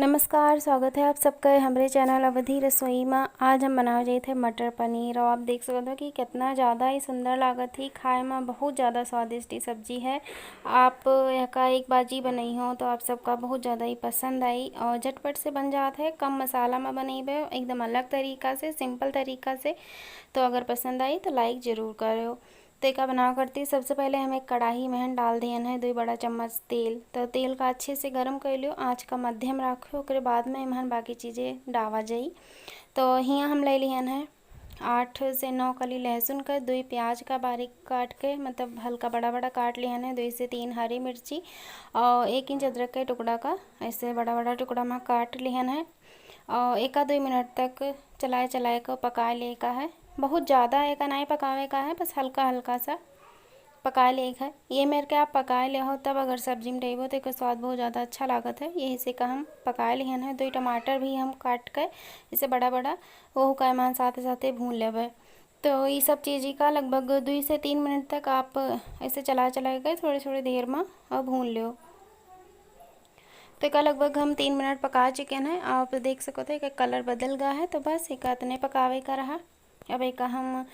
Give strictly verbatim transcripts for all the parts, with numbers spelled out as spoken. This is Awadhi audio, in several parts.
नमस्कार, स्वागत है आप सबका हमरे channel अवधी रसोई में। आज हम बनावे जाइत है मटर पनीर और आप देख सकत हो कि कितना ज़्यादा ही सुंदर लागत ही, खाए में बहुत ज़्यादा स्वादिष्ट ही सब्जी है। आप यहका एक बाजी बनइहो तो आप सबका बहुत ज़्यादा ही पसंद आई और झटपट से बन जात है। कम मसाला में बनइबे, एकदम अलग तरीका से, simple तरीका से। तो अगर पसंद आई तो like ज़रूर करो। तो एका बनावे करती सबसे पहले हम एक कढ़ाई में डाल दिहन है दुई बड़ा चम्मच तेल। तो तेल का अच्छे से गरम कर लियो, आँच का मध्यम रखो, ओकरे बाद में एमहन बाकी चीज़ें डावा जाई। तो हियाँ हम ले लिहन है आठ से नौ कली लहसुन का, दुई प्याज का बारीक काट के, मतलब हल्का बड़ा बड़ा काट लिहन है, दुई से तीन हरी मिर्ची और एक इंच अदरक के टुकड़ा का ऐसे बड़ा बड़ा टुकड़ा में काट लिहन है। और एका दुई मिनट तक चलाए चलाए के पकाए लेका है। बहुत ज़्यादा एका नाई पकावे का है, बस हल्का हल्का सा पकाए लेका है। ये मेर के आप पकाए लेहो, तब अगर सब्जी में डइबो तो एकर स्वाद बहुत ज़्यादा अच्छा लागत है। यही से का हम पकाए लिहन है। दुई टमाटर भी हम काट के इसे बड़ा बड़ा, वहू का एमहन साथे साथे भून लेबे। तो ई सब चीज़ का लगभग दुई से तीन मिनट तक आप ऐसे चला चला के थोड़ी थोड़ी देर में और भून लियो। तो एका लगभग हम तीन मिनट पका चुके हैं। आप देख सकत हो एका colour बदल गया है। तो बस एका इतने पकावे का रहा। अब एका हम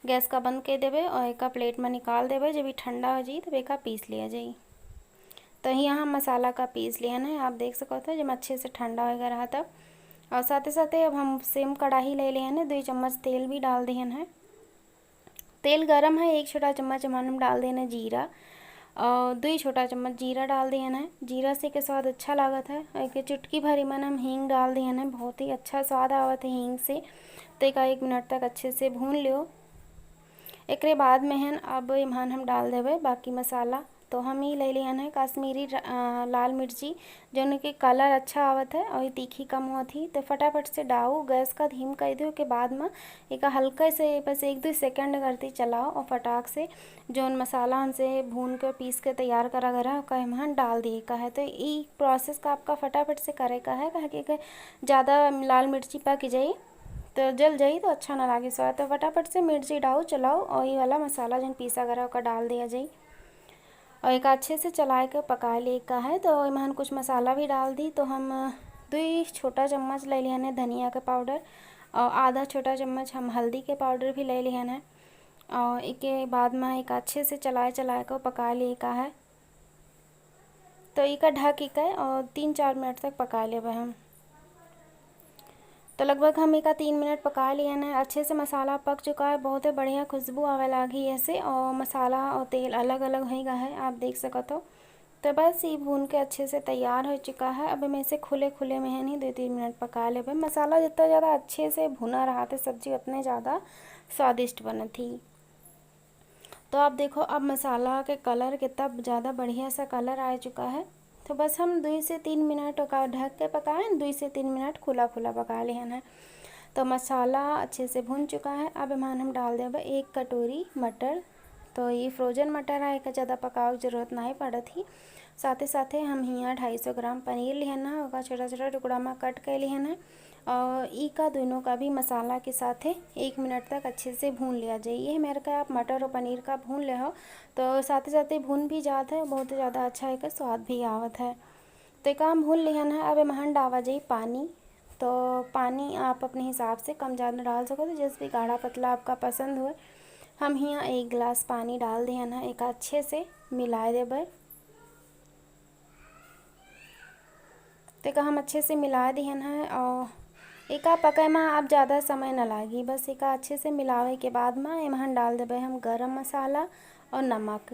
गैस का बंद कर देबे और एका plate में निकाल देबे। जब ये ठंडा हो जाई तब एका पीस लिया जाई। तो हियाँ हम मसाला का पीस लिहन है, आप देख सकत हो जब अच्छे से ठंडा होएगा रहा तब। और साथे साथे अब हम same कढ़ाई ले लिहन है, दुई चम्मच तेल भी डाल दिहन है। तेल गरम है, एक छोटा चम्मच एमहन हम डाल देना जीरा और दुई छोटा चम्मच जीरा डाल दिहन है। जीरा से के स्वाद अच्छा लागत है। और एक चुटकी भर एमहन हम हींग डाल दिहन है, बहुत ही अच्छा स्वाद आवत है हींग से। तो एका एक मिनट तक अच्छे से भून लियो। एकरे बाद में हन अब एमहन हम डाल देबे बाकी मसाला। तो हम ई ले लिहन है कश्मीरी र-, अ, लाल मिर्ची, जौन के colour अच्छा आवत है और ये तीखी कम होत ही। तो फटाफट से डाऊ, गैस का धीम कर दियो के बाद में एका हल्का से बस एक दो second करती चलाओ और फटाक से जौन मसाला हमसे भून के पीस के तैयार करा गया ओका एमहन डाल दिए का है। तो ई process का आपका फटाफट से करे का है, काहे कि ज़्यादा लाल मिर्ची पक जाई तो जल जाई तो अच्छा ना लागे स्वाद। तो फटाफट से मिर्ची डाऊ, चलाओ और ये वाला मसाला जौन पीसा गया ओका डाल दिया जाई। और एका अच्छे से चलाए के पकाए ले का है। तो एमहन कुछ मसाला भी डाल दी। तो हम दुई छोटा चम्मच ले लिहन है धनिया के powder और आधा छोटा चम्मच हम हल्दी के powder भी ले लिहन है। और एके बाद में एका अच्छे से चलाए चलाए के पकाए ले का है। तो एका ढक के और तीन चार मिनट तक पकाए लेबे हम। तो लगभग हम एका तीन मिनट पका लिहन है। अच्छे से मसाला पक चुका है, बहुत ही बढ़िया खुशबू आवे लागी ऐसे और मसाला और तेल अलग अलग होइगा है, आप देख सकत हो। तो बस ये भून के अच्छे से तैयार हो चुका है। अब एमे से खुले खुले में है नहीं दो तीन मिनट पका लेबे। मसाला जितना ज़्यादा अच्छे से भुना रहा तो सब्जी उतने ज़्यादा स्वादिष्ट बनत ही। तो आप देखो अब मसाला के colour कितना ज़्यादा बढ़िया सा colour आ चुका है। तो बस हम दुई से तीन मिनट ओका ढक के पकाएं, दुई से तीन मिनट खुला खुला पका लिहन है। तो मसाला अच्छे से भुन चुका है। अब एमहन हम डाल देबे एक कटोरी मटर। तो ये frozen मटर है, एका ज़्यादा पकावे के जरूरत नहीं पड़त ही। साथे साथे हम हियाँ ढाई सौ ग्राम पनीर लिहन है, ओका छोटा छोटा टुकड़ा में cut कर लिहन है। और ई का दोनों का भी मसाला के साथे एक मिनट तक अच्छे से भून लिया जाए। ये मेर का आप मटर और पनीर का भून ले हो तो साथे साथे भून भी जात है, बहुत ज़्यादा अच्छा एकर स्वाद भी आवत है। तो एका हम भून लिहन है। अब एमहन डावा जाई पानी। तो पानी आप अपने हिसाब से कम ज़्यादा डाल सकत हो, जैसे भी गाढ़ा पतला आपका पसंद होए। हम हियाँ एक गिलास पानी डाल दिहन है, एका अच्छे से मिलाए देबे। तो एका हम अच्छे से मिला दिहन है और एका पकाए में आप ज़्यादा समय न लागी। बस एका अच्छे से मिलावे के बाद में एमहन डाल देबे हम गरम मसाला और नमक।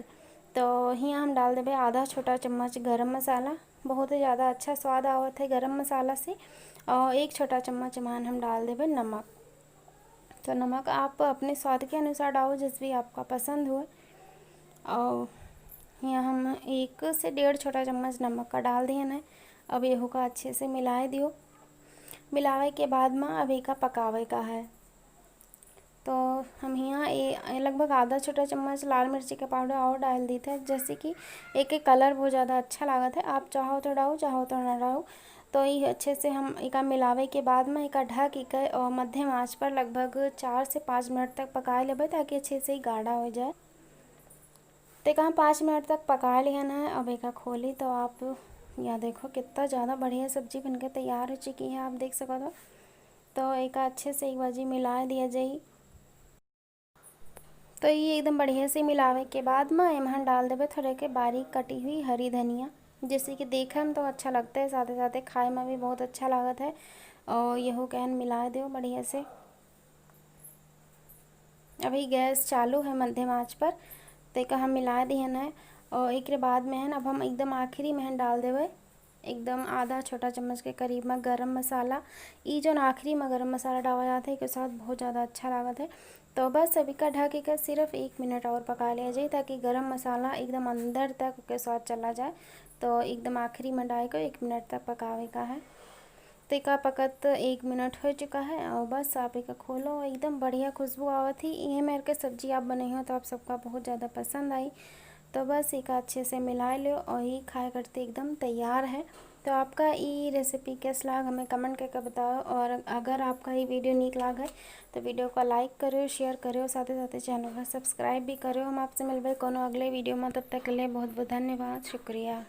तो हियाँ हम डाल देबे आधा छोटा चम्मच गरम मसाला, बहुत ही ज़्यादा अच्छा स्वाद आवत है गरम मसाला से। और एक छोटा चम्मच एमहन हम डाल देबे नमक। तो नमक आप अपने स्वाद के अनुसार डालो, जिस भी आपका पसंद हो। और यहाँ हम एक से डेढ़ छोटा चम्मच नमक का डाल दिहन है। अब एहू का अच्छे से मिलाए दियो। मिलावे के बाद में अब एका पकावे का है। तो हम यहाँ ए, ए लगभग आधा छोटा चम्मच लाल मिर्ची का powder और डाल दी थे, जैसे कि एक एक colour बहुत ज़्यादा अच्छा लागत है। आप चाहो तो डालो, चाहो तो ना डालो। तो ये अच्छे से हम एका मिलावे के बाद में एका ढक के और मध्यम आंच पर लगभग चार से पाँच मिनट तक पकाए लेबे, ताकि अच्छे से गाढ़ा हो जाए। तो एका हम पाँच मिनट तक पका लिहन है। अब एका खोली तो आप या देखो, कितना ज्यादा बढ़िया सब्जी बनके तैयार हो चुकी है, आप देख सकत हो। तो एका अच्छे से एक बाजी मिला दिया जाई। तो ये एकदम बढ़िया से मिलावे के बाद में एमहन डाल देबे थोड़े के बारीक कटी हुई हरी धनिया, जैसे कि देखे में तो अच्छा लगता है, साथे साथे खाए में भी बहुत अच्छा लागत है। और यहू कहन मिला दो बढ़िया से। अभी गैस चालू है मध्यम आंच पर, तो एका हम मिला दिहन है। और एकरे बाद में है ना, अब हम एकदम आखिरी में है डाल देवे एकदम आधा छोटा चम्मच के करीब में गरम मसाला। ई जौन आखिरी में गरम मसाला डाला जाता है, एके स्वाद बहुत ज़्यादा अच्छा लागत है। तो बस अभी का ढक के सिर्फ एक मिनट और पका लिया जाए, ताकि गरम मसाला एकदम अंदर तक के स्वाद चला जाए। तो एकदम आखिरी में डाल के एक मिनट तक पकावे का है। तो एका पकत एक मिनट हो चुका है और बस आप एका खोलो, एकदम बढ़िया खुशबू आवत ही। इहे मेर के सब्जी आप बनइहो तो आप सबका बहुत ज़्यादा पसंद आई। तो बस एका अच्छे से मिला लो और ये खाए करते एकदम तैयार है। तो आपका ई रेसिपी कैस लाग हमें कमेंट करके बताओ, और अगर आपका ये वीडियो नीक लाग है तो वीडियो का लाइक करो, शेयर करो, साथे साथे चैनल का सब्सक्राइब भी करो। हम आपसे मिलबे कोनो अगले वीडियो में, तब तक के लिए बहुत बहुत धन्यवाद, शुक्रिया।